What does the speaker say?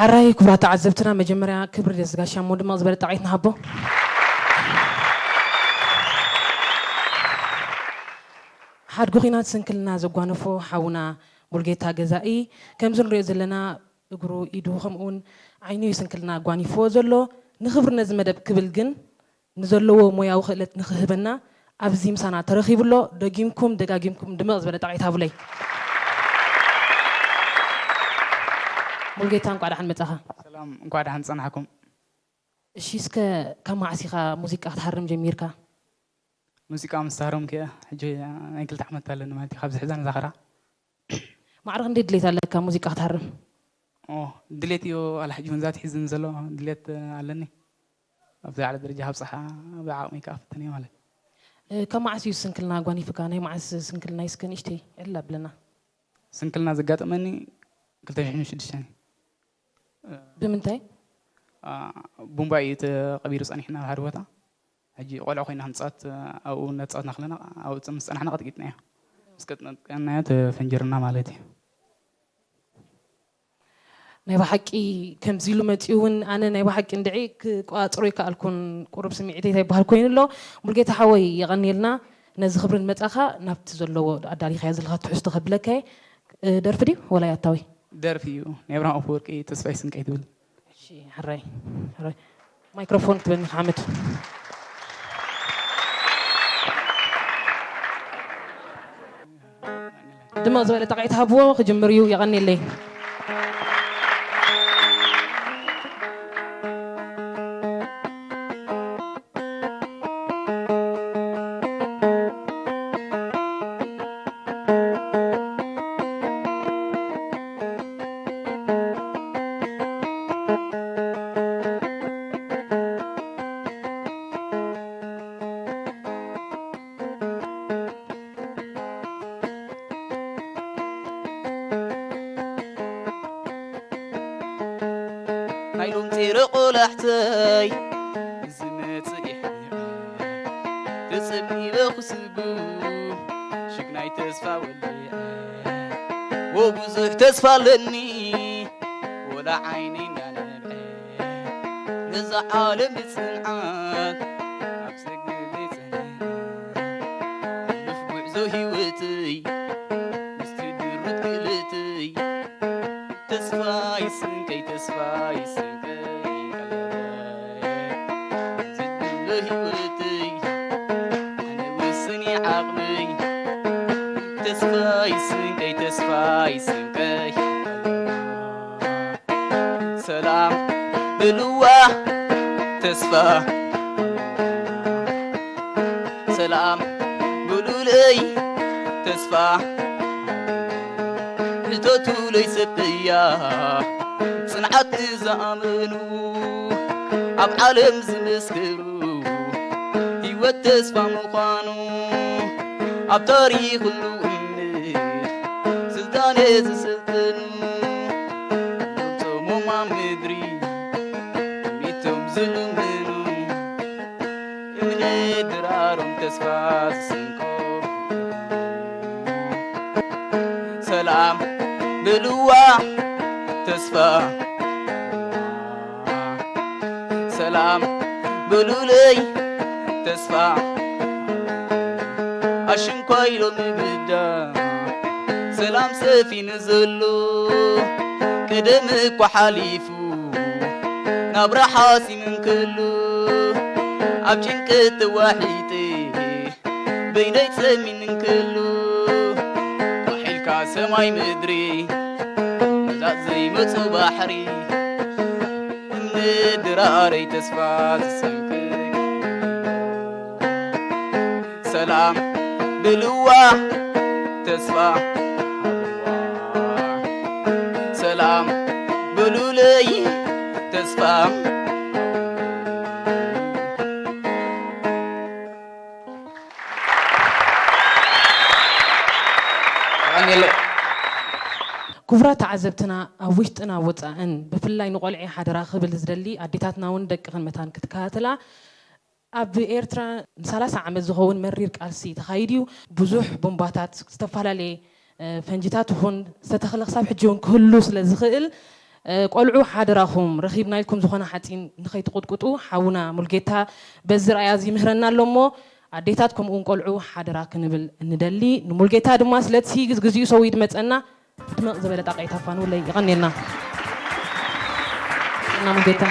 ኣራይ ክቡራት ተዓዘብትና፣ መጀመርያ ክብሪ ለዝጋሻ እሞ ድማ ዝበለ ጣቕዒት ንሃቦ። ሓድጉ ኺናት ስንክልና ዘጓነፎ ሓውና ሙልጌታ ገዛኢ፣ ከምዚ ንሪኦ ዘለና እግሩ፣ ኢዱ፣ ከምኡውን ዓይኑ እዩ ስንክልና ኣጓኒፍዎ ዘሎ። ንኽብሪ ነዚ መደብ ክብል ግን ንዘለዎ ሞያዊ ክእለት ንኽህበና ኣብዚ ምሳና ተረኺቡ ኣሎ። ደጊምኩም ደጋጊምኩም ድምቕ ዝበለ ጣቕዒት ሃቡለይ። ሙልጌታ፣ እንኳዕ ደሓን መጻኻ። ሰላም፣ እንኳዕ ደሓን ጸናሕኩም። እሺ፣ እስከ ካብ መዓስ ኢኻ ሙዚቃ ክትሃርም ጀሚርካ? ሙዚቃ ምስ ሃረምኩ እየ፣ ሕጂ ናይ ክልተ ዓመት ኣለኒ ማለት እዩ፣ ካብዚ ሕዛ ንዛኸራ። ማዕረ ክንደይ ድሌት ኣለካ ሙዚቃ ክትሃርም? ኦ፣ ድሌት እዩ፣ ኣላ ሕጂ እውን ዛት ሒዝን ዘሎ ድሌት ኣለኒ። ኣብዚ ላዕሊ ደረጃ ካብጽሓ ብዓቕመይ ከኣ ፍትን እየ ማለት። እ፣ ካብ መዓስ እዩ ስንክልና ጓኒፍካ? ናይ መዓስ ስንክልና? እስከ ንእሽተይ ዕልል ኣብለና። ስንክልና ዘጋጠመኒ ክልተ ሽሕን ሽዱሽተን እዩ። ብምንታይ? አ፣ ቡምባ እዩ ተቐቢሩ ጸኒሕና ኣብ ሓደ ቦታ። ሕጂ ቆልዑ ኮይና ክንጻወት ኣብኡ እናተጻወትና ከለና ኣብኡ ምስ ጸናሕና ቀጥቂጥና እያ። ምስ ቀጥቀጥናያ ተፈንጀርና ማለት እዩ። ናይ ብሓቂ ከምዚ ኢሉ መጺኡ እውን ኣነ ናይ ብሓቂ እንድዒ ክቆጻጸሮ ኣይከኣልኩን። ቁሩብ ስምዒተይ እንታይ ይበሃል ኮይኑ ኣሎ። ሙልጌታ ሓወይ፣ የቐንየልና ነዚ ክብሪ ንመጻኻ። ናብቲ ዘለዎ ኣዳሊኻዮ ዘለኻ ትሕዝቶ ከብለካ እየ። እ፣ ደርፊ ድዩ ወላ ያታዊ? ደርፊ እዩ። ናይ ኣብርሃም ኣፈወርቂ ተስፋይ ስንቀይ ትብል። እሺ፣ ሕራይ፣ ሕራይ። ማይክሮፎን ክትበኒ ሓመድ። ድምቕ ዝበለ ጣቕዒት ሃብዎ፣ ክጅምር እዩ። የቐንየለይ። ናይ ሎም ፂረ ቆላሕተይ ዝመፅእ ይሕኒቐ ተፀቢበ ክስጉ ሽግናይ ተስፋ ወሊዐ ወብዙሕ ተስፋ ኣለኒ ወላ ዓይነይ እንዳነብዐ ነዛ ዓለም ብፅንዓት ኣብ ሰግነተይ ጸኒዐ ሕሉፍ ጉዕዞ ህይወተይ ምስቲ ድሩት ክእለተይ ተስፋይ ስንቀይ ተስፋይ ስንቀይ ቀለበይ ዝድለ ህይወተይ ኣነ ውስን ዓቕመይ ተስፋይ ስንቀይ ተስፋይ ስንቀይ ሰላም ብልዋ ተስፋ ሰላም ብሉለይ ተስፋ ሕተቱለይ ሰብያ ጽንዓት ንዝኣመኑ ኣብ ዓለም ዝመስክሩ ህይወት ተስፋ ምዃኑ ኣብ ታሪኽ ኩሉ እምነት ስልጣነ ዝስልጥኑ ጾሞም ኣብ ምድሪ ሚቶም ዝልምኑ እምነት ድራሮም ተስፋ ዝስንቆ ሰላም ብልዋ ተስፋ ሰላም በሉለይ ተስፋ ኣሽንኳይ ሎሚ ብዳ ሰላም ሰፊኑ ዘሎ ቀደም እኳ ሓሊፉ ናብራ ሓሲም እንከሎ ኣብ ጭንቀት ተዋሒጠ በይነይ ጸሚን እንከሎ ኳሒልካ ሰማይ ምድሪ መዛእ ዘይመጾ ባሕሪ እምነት ድራረይ ተስፋ ዝሰንቅቅ ሰላም ብልዋ ተስፋ ሰላም ብሉለይ ተስፋ የቐንየለይ። ክቡራት ተዓዘብትና፣ ኣብ ውሽጥን ኣብ ወጻእን ብፍላይ ንቆልዐ ሓደራ ክብል ዝደሊ ኣዴታትና እውን ደቅኽን መታን ክትከታተላ ኣብ ኤርትራ ንሰላሳ ዓመት ዝኸውን መሪር ቃልሲ ተኻይዱ እዩ። ብዙሕ ቦምባታት፣ ዝተፈላለየ፣ እ፣ ፈንጂታት ይኹን ዝተተኽለ ክሳብ ሕጂ እውን ክህሉ ስለ ዝኽእል፣ ቆልዑ ሓደራኹም ረኺብና ኢልኩም ዝኾነ ሓፂን ንኸይትቕጥቅጡ ሓውና ሙልጌታ በዚ ርኣያ እዚ ይምህረና ኣሎ እሞ ኣዴታት ከምኡውን ቆልዑ ሓደራ ክንብል እንደሊ። ንሙልጌታ ድማ ስለቲ ግዜኡ ሰዊኡ ዝመፀና ድመቕ ዝበለ ጣቕዒት ኣፋንውለይ። ይቐንየልና እና ሙልጌታ።